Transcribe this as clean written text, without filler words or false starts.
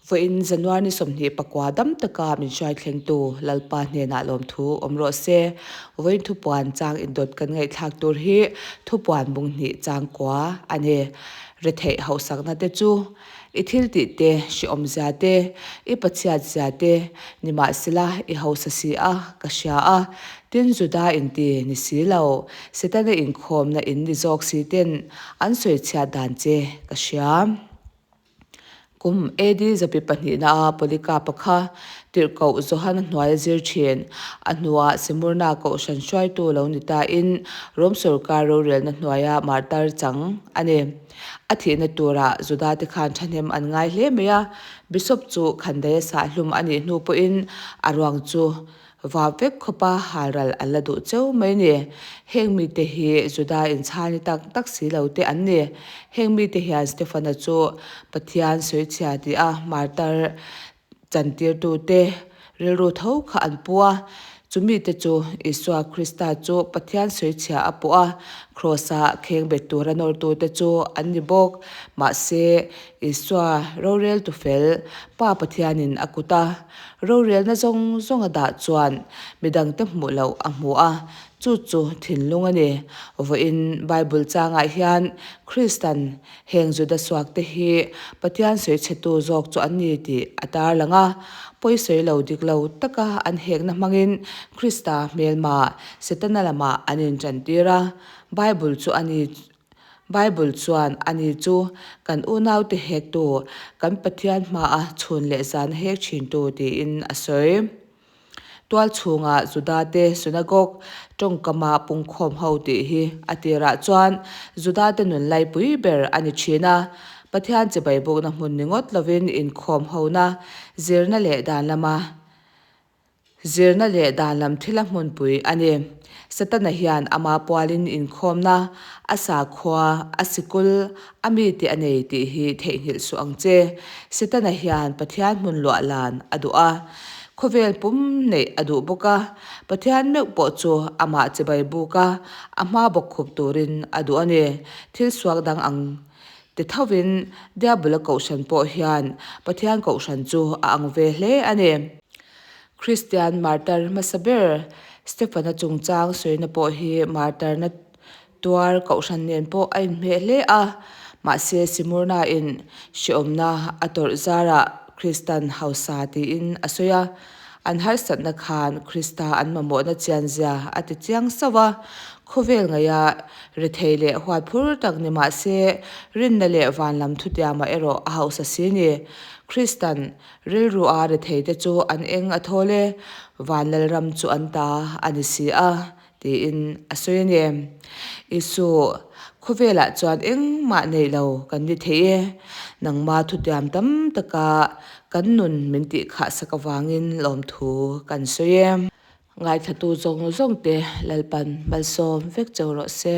Vawiin January ni 29 dam taka min hruai thlengtu Lalpa hnenah lawmthu awm rawh se. Vawiin thupuan chang indawt kan ngaihthlak tur hi thupuan bung hnih chang kua a ni. Retheih hauhsakna te chu i thil tih te, hrehawm zia te, i pachhiat zia te nimahsela i hausa si a ka hria a, tin Juda inti ni si lo, Setana inkhawmna in ni zawk si ten an sawichhiat dan che ka hria. Kum AD zapi pahnihna a Polycarp-a kha tirhkoh Johana hnuai a zir thin. A hnuah Smyrna kohhran hruaitu lo ni tain Rom sorkar rorelna hnuaia martar chang a ni. A thihna turah Juda-te khan thahnem an ngai hle mai a, Bishop chu Khandaia sahhlum a nih hnu pawhin a ruang chu Va vek khawpa halral an la duh cheu mai ni. Heng mite hi Juda inchhani tak tak si lo te an ni. Heng mite hian Stefana chu Pathian sawichhia tih a martar chantirtute rilru tho kha an pu a. Chu mite chu Isua Krista chu Pathian sawichhia a puh a, Kraws-a kheng bet tura nawrtute chu an ni bawk. Mahse, Isua roreltu fel Pa Pathianin a kut a, rorelna zawng zawng a dah chuan midangte hmuh loh a hmu a, chu chu thinlung a ni. Vawiin Bible changah hian Kristan heng Juda suakte hi Pathian sawichhetu zawk chu an ni tih a tarlang a, pawisawi lo dik lo taka an hekna hmangin Krista hmelma Setana lamah an intantir a, Bible chu a ni Bible chuan ani chu kan unaute hektu, kan Pathian hmaa chhun leh zan hek thintu tiin a sawi. Tual chhunga Judate synagogue tawngkama pungkhawm ho tih hi a tirah chuan Judate nun laipui ber a ni thin a. Pathian chibai bukna hmun ni ngawt lovin inkhawm hona, zirna leh dan lama Zirna leh dan lam thila hmunpui a ni. Setana hian ama pualin inkhawmna, a sakhua, a sikul, a mite a nei tih hi theihnghilh suh ang che. Setana hian Pathian hmun luah lan a duh a, khawvel pum neih a duh bawk a, Pathian meuh pawh chu amah chibai buk a, a hma bawk khup turin a duh a ni. Thil suak dang ang ti thovin Diabula kohhran pawh hian Pathian kohhran chu a ang ve hle a ni. Kristian martar hmasa ber Stefana chungchang sawina pawh hi martarna tuar kohhran nen pawh a inhmeh hle a, mahse Simurna-in hrehawmna a tawrh zarah Kristan hausa tiin a sawi a, an harsatna khan Krista an mamawhna chianzia a ti chiang sauh a, khawvel ngaia rethei leh huat phur tak ni mahse rinna leh vanlam thutiamah erawh a hausa si ni. Kristan Rilru a retheite chu an eng a thawl e, van lalram chu an ta a ni si a, tiin a sawi a ni. Isu, khawvelah chuan engmah neih lo kan ni thei e, nangma thutiam tam taka kan nun min tih khahsak avangin lawmthu kan sawi e. Ngaithlatu zawng zawngte Lalpan malsawm vek cheu rawh se.